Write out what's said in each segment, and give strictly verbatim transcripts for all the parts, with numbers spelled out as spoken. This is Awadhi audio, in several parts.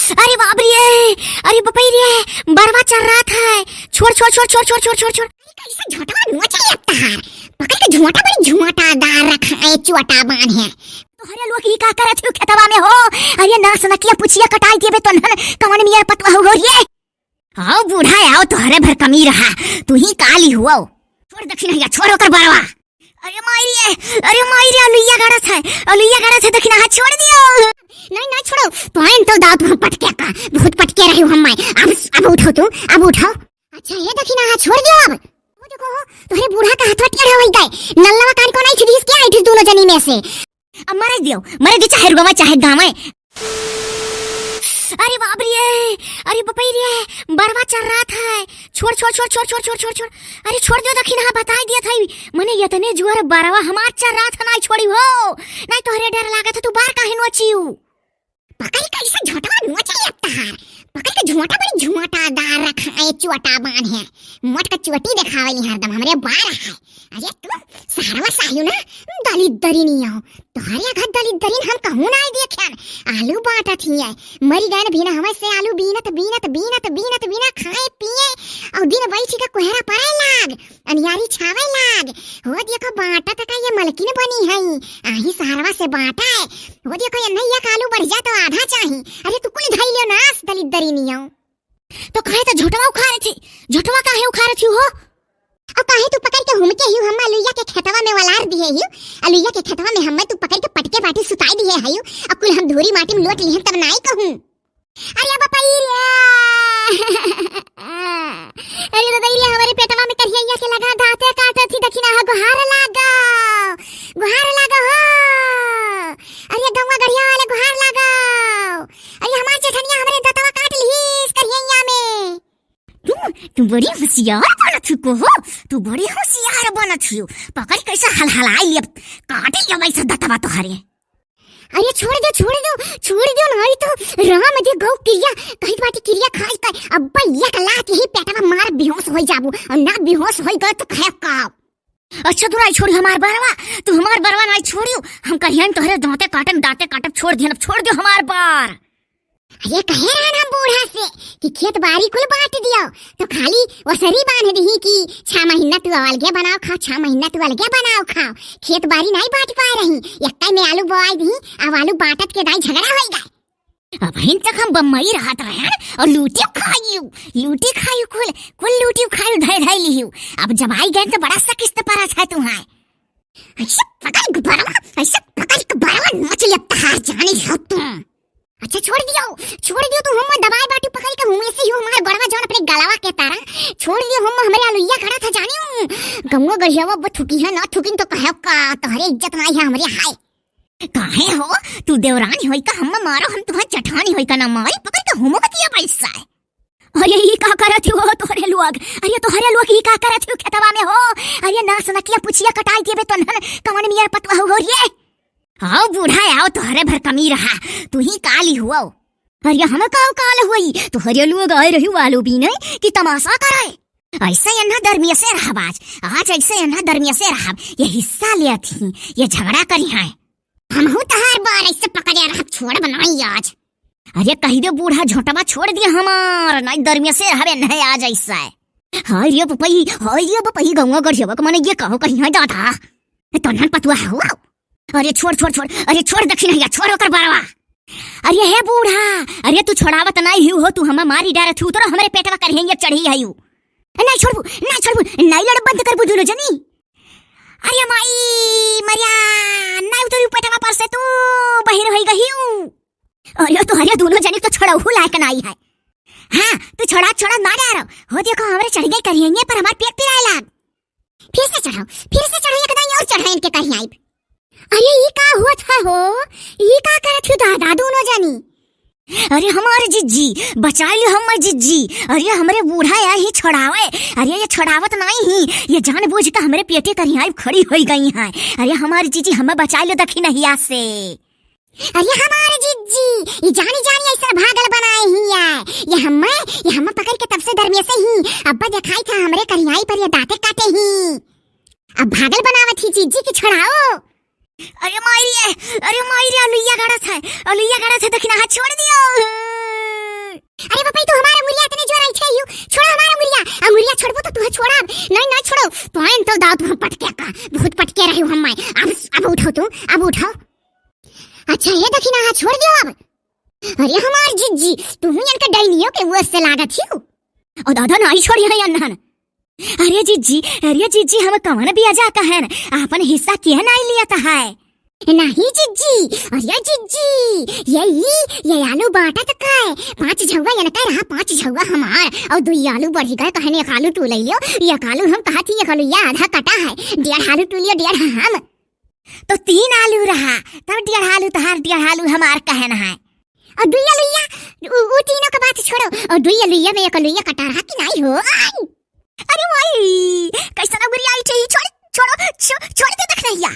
अरे बाप रे, अरे बपई रे, बरवा चर्रात है। छोड़, छोड़, छोड़। अरे कैसे झोंटवा नोच लिया तहार। पकड़ के झोंटा बड़ी झोंटादार रखा है, चोटा बांध है। तोहरे लोग ई का करत हो खेतवा में हो? अरे नास नकिया पुछिया कटाई देबे तो नन कवन मियर पतवा हो रे। आओ बूढ़ा, आओ, तोहरे भर कमी रहा, तू ही काली हुआ। छोड़ दखिनहिया, छोड़ ओकर बरवा। अरे माई रे, अरे माई रे, अलुइया गड़त है, अलुइया गड़त है, दखिनहा छोड़ दियो। नहीं, नहीं छोड़ो, तोहन तो दांत हम पटके का, बहुत पटके रही हूँ हम माई। अब, अब उठो तू, अब उठो। अच्छा, ये दखिनहा छोड़ दियो अब। वो देखो, तोहरे बूढ़ा का हाथवा टेढ़ा होई गए, नल्लवा कान को नहीं छुदी इसके आइठ दोनों जनी में से। अब मरे दियो, मरे दियो, चाहे रुआवे, चाहे गावे। अरे बाप रे, अरे बपई रे, बरवा चर्रात है। छोड़, छोड़, छोड़। अरे छोड़ दियो दखिनहा, बताई दिया था। मने यतने जुअर बरवा हमार चर्रात है, नाई छोड़ी हो। नाई तोहरे डर लागत है, तू बार काहे नोचियू? पकड़ कैसे झोंटवा नोच लिया तहार। पकड़ के झोंटा बड़ी झोंटादार रखा है, चोटा बांध है। मोट का चोटी देखावे ली हरदम, हमरे बार है। अरे तू सहरवा से आयु ना, दलिद्दरिनियो। तोहरे घर दलिद्दरिन हम कहूँ ना देखेन। आलू बांटत हिये। मरी गए न बिना हमसे आलू बीनत, बीनत, बीनत, बीनत, बीना खाए पिए। और दिन बैठ के कोहरा परे लाग, अनियारी छावे लाग। हो देखो बांटत का ये मलकिन बनी है। आही सहरवा से बांटा है। हो देखो ये नहीं एक आलू बढ़ जा तो आधा चाही। अरे तू कुल धई लियो नास दलिद्दरिनियो। तो काहे तो झोंटवा उखाड़े थी, झोंटवा काहे उखाड़े थी हो? अब काहे तू पकड़ के हुमके हियो, हम अलुइया के खेतवा में वलार दिए हियो, अलुइया के खेतवा में हमें तू पकड़ के पटके बाटी सुताई दिए हियो, अब कुल हम धूरी माटी में लोट लिहन तब नाई कहूँ। अरे बपई रे, अरे बपई रे, हमारे पेटवा में करिया के लगा दांते काटत ही, दखिनहा गोहार लागो, गोहार लागो हो। अरे गौवा गढ़िया वाले गोहार लागो। अरे हमार जेठनिया हमरे दतवा काट लिहिस करिया में। तू, तू बड़ी होशियार बनत हू को हो, तू बड़ी होशियार बनत हू। पकड़ कैसे हलहलाई लिया, काटे लिया वैसे दतवा तोहरे। अरे छोड़ दो, छोड़ दो, छोड़ दो, नहीं तो राम दे गौ किरिया, कहीं बाटी किरिया खाई कर, अब्बा एक लात यही पेटवा मार बेहोश होई जाबू, और ना बेहोश होई गए तो कहे का। अच्छा, तू नाई छोड़ी हमार बरवा, तू हमार बरवा नाई छोड़ियो, हम कहियन तोहरे दांते काटन, दांते काटब, छोड़ दियन, अब छोड़ दियो हमार बार। अरे कहे रहन हम बूढ़ा से कि खेत बारी कुल बांट दियो, तो खाली ओसरी बांध दिही कि छह महीना तू अलगे बनाओ खाओ, छह महीना तू अलगे बनाओ खाओ। खेत बारी नाई बांट पाए रही, एक्का में आलू बोआई दिही, अब आलू बांटत के दाई झगड़ा होई गए। अबहिन तक हम बम्बई रहत रहन और लूटियो खाइयो, लूटी खाइयो कुल, कुल लूटियो खाइयो, धै धै लिहियो। अब जब आई गए तो बड़ा सकिस्त परत है तुहां। ऐसे पकड़ के बरवा, ऐसे पकड़ के बरवा नोच लिया तहार जाने हो तुम। अच्छा छोड़ दियो, छोड़ दियो तू, हम दबाई बाटी पकड़ के हूँ, ऐसे ही हमार बरवा जौन अपने गलवा के तारा। छोड़ दियो, हम हमरे अलुइया खड़ा था जाने हूँ। गौवा गढ़ियावा अब थुकी है ना, थुकिन तो कहे का, तोहरे इज्जत नाई है हमरे हाय। काहे हो? तू देवरानी होई का हम्मा मारो, हम तुम्हार जेठानी होई का ना मारी, पकड़ के हुमकतिया पैसा है। अरे ई का करत हो तोहरे लोग? अरे तोहरे लोग ई का करत हो खेतवा में हो? अरे नास नकिया पुछिया कटाई देबे तो नन कवन मियर पतवा हो रे। आओ बूढ़ा आओ, तोहरे भर कमी रहा, तू ही काली हुओ। अरे हम का काल हुई, तोहरे लोग आए रही वालो भी नहीं कि तमाशा कराए। ऐसे एन्हा दरमिया से रहब आज, आज ऐसे एन्हा दरमिया से रहब, ये हिस्सा लेत ही, ये झगड़ा करी हैं। हमहू तहार बार ऐसे पकड़े रहब, छोड़ बनाई आज। अरे कही दे बूढ़ा झोंटवा छोड़ दिया हमार, नहीं दरमिया से रहबे नहीं आज ऐसा है। हाय रे बपई, हाय रे बपई, गौवा गढ़ियावा के मने ये कहो कहीं है दादा। ए, तोहन पतुआ हो। अरे छोड़, छोड़, छोड़, अरे छोड़ दखिनहिया, छोड़ ओकर बरवा। अरे हे बूढ़ा, अरे तू छोड़ावत नाई हिउ हो, तू हमें मारी डारत हिउ, तोरा हमरे पेटवा करिहैया चढ़ी हयू। नाई छोड़बू, नाई छोड़बू, नाई लड़ बंद करबू दुनो जनी। अरे माई, मरिया, नाई उतरी पेटवा पर से तू बहिर होई गहिउ। अरे तोहरे दुनो जनी तो छोड़हू लायक नाई है। हाँ, तू छोड़ा, छोड़ा, ना डारो। हो देखो, हमरे चढ़ गई करिहैया पर हमार पेट पिराए लाग। फिर से चढ़ाओ, फिर से चढ़ाओ, एक दाईं और चढ़ाएन के कहीं आइब। अरे, ई का हुआ था हो? ई का करत हो दादा दोनों जनी? अरे हमार जिज्जी, बचा लियो हमार जिज्जी। अरे हमरे बूढ़ा या ही छोड़ावे। अरे ये छोड़ावत नाई ही, ये जानबूझ के हमरे पेटे करियाई खड़ी होई गई हैं। अरे हमार जिज्जी, हमें बचा लियो दखिनहिया से। अरे हमार जिज्जी, ई जानी जानी ऐसा भागल बनाए ही है। ये हमें, ये हमें पकड़ के तब से दरमिया से ही अब्बा देखाई था हमरे करियाई पर ये दांते काटे ही। अब भागल बनावत ही जिज्जी की छोड़ाओ। अरे माई रे, अरे माई रे, अलुइया गड़त है, अलुइया गड़त है, दखिनहा छोड़ दियो। पाइन तो दाव तुम पटके का, बहुत पटके रही हूँ हम मैं। अब, अब उठो तू, अब उठो। अच्छा, ये देखी ना, हाँ, छोड़ दियो अब। अरे हमार जिज्जी, तू ही इनका डैनियो के वो से लागत ही हो। ओ दादा, नाहीं छोड़ी है अन्हन। अरे जिज्जी, अरे जिज्जी, हम कवन बियाजा कहन, आपन हिस्सा किया नाहीं लियत है? नाहीं जिज्जी, अरे जिज्जी, ये ई, ये आलू बाँटत का है? पाँच झउआ इनका रहा, पाँच झउआ हमार, और दुई आलू बढ़ी गए, कहने एक आलू तू ले लियो, एक आलू हम कहत ही, एक आलू ये आधा कटा है, डेढ़ आलू तू लियो, डेढ़ हम। तो तीन आलू रहा, तब डेढ़ आलू तोहार, डेढ़ आलू हमार कहन है। और दुई आलू या, उ, उ तीनों का बात छोड़ो, और दुई आलू या में एक आलू या कटा रहा कि नाहीं हो? आई! अरे माई, कैसन अगुरी आई थी, छोड़, छोड़ो, छो-, छोड़ दे दखिनहिया।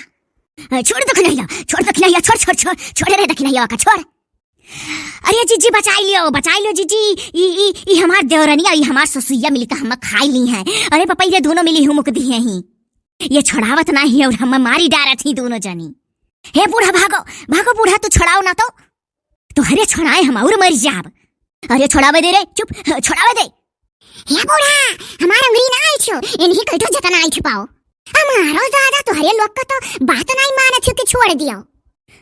अ, छोड़ दखिनहिया, छोड़ दखिनहिया, छोड़, छोड़, छोड़, छोड़ रे दखिनहिया का, छोड़। अरे जिज्जी, बचाई लियो, बचाई लियो जिज्जी, ई, ई, ई हमार देवरनिया, ई हमार ससुइया मिली का हम खाई ली हैं। अरे पापा, ये दोनों मिली हुमुक दिहे ही। ये छोड़ावत नाहीं और हम मारी डारत ही दोनों जनी। हे बूढ़ा, भागो, भागो बूढ़ा, तू छोड़ाओ ना तो। तोहरे छोड़ाए हम और मर जाब। अरे छोड़ावे दे रे, चुप, छोड़ावे दे। हे बूढ़ा, हमार अंगरी ना आइठो, इनही कइठो जतना आइठ पाओ। हमारो दादा, तोहरे लोग का तो बात नाहीं मानत हो कि छोड़ दियो।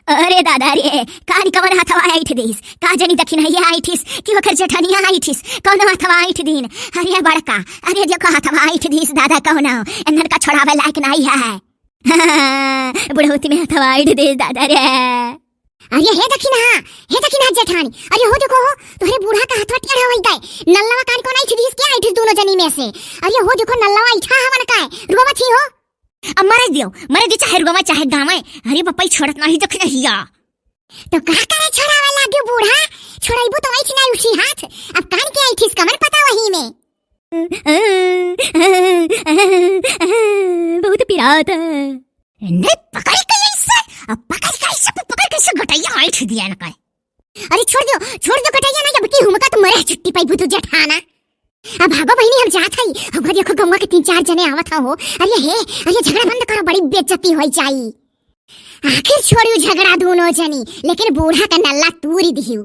अरे दादा रे, कान कवन हथवा आइठ दिस, का जनी दखिनहिया आइठिस कि ओकर जेठनिया आइठिस, कौन हथवा आइठ दीन? अरे बड़का, अरे देखो हथवा आइठ दिस दादा, कौन इन्हन का छोड़ावे लायक नाहीं है। बुढ़ौती में हथवा आइठ दिस दादा रे। अरे हे दखिनहा, हे दखिनहा जेठानी, अरे हो देखो हो, तोहरे बूढ़ा का हथवा टेढ़ा होइ गए, नल्लवा कान कौन आइठ दिस, क्या आइठ दोनों जनी में से? अरे हो देखो नल्लवा इठा हवन का है, रोवत ही हो। अब मरे दियो, मरे दियो, चाहे रोवे, चाहे गावे। अरे बप्पा, ई छोड़त नाहीं दखिनहिया। तो का करे छोड़ावे लागे बूढ़ा? छोड़ाइबू तो आइठ नाहीं उठी हाथ। अब कान के आइठिस कमन पता वही में। बहुत पिरात है। नहीं, पकड़ के ऐसे, अब पकड़ के ऐसे, पकड़ के ऐसे गटैया आइठ दिया न करे। अरे छोड़ दियो, छोड़ दियो गटैया, नाहीं अब की हुमका तो मरे छुट्टी पाइबू तू जेठाना। अब भागो बहिनी, हम जात हई। अब देखो गौवा के तीन चार जने आवत हो। अरे हे, अरे झगड़ा बंद करो, बड़ी बेइज्जती होइ जाई। आखिर छोड़ियो झगड़ा दोनों जनी, लेकिन बूढ़ा का नल्ला तूरी दिहियो।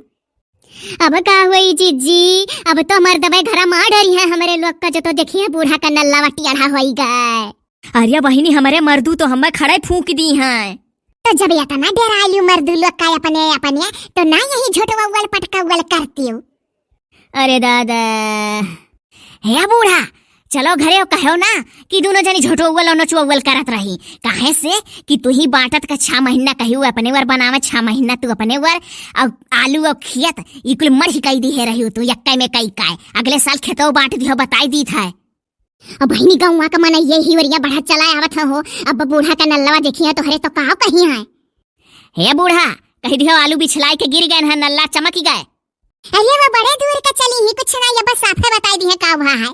अब का होई जिज्जी, अब तो मर्दबे घरा मार डरी है हमरे लोग का, जो तो देखिए बूढ़ा का नल्ला टेढ़ा होइ गए। अरे बहिनी, हमरे मर्दू तो हमें खड़े फूंक दी हैं। तो जब इतना डेराइलू मर्दू लोग का अपने अपने, तो ना यही झोटवल पटकवल करतियो। अरे दादा, हे बूढ़ा, चलो घरे और कहो ना कि दोनों जनी झोटवल और नचवल करत रही। काहे से कि तू ही बाँटत का छह महीना कहियो अपने वर बनावे, छह महीना तू अपने वर, और आलू और खियत, ई कुल मढ़ी कई दिहे रही तू, यक्के में कई काय। अगले साल खेतों बाँट दिहो, बताई दीत है। अब बहिनी, गौवा का मन यही ओरिया बढ़त चला आवत हो। अब बूढ़ा का नल्लवा देखिए तोहरे तो का कही है। हे बूढ़ा, कही दिहो आलू बिछलाई के गिर गए हैं, नल्ला चमक गए। अरे वो बड़े दूर का चली ही, कुछ ना, ये बस साफे बताई दिहे का हुआ है।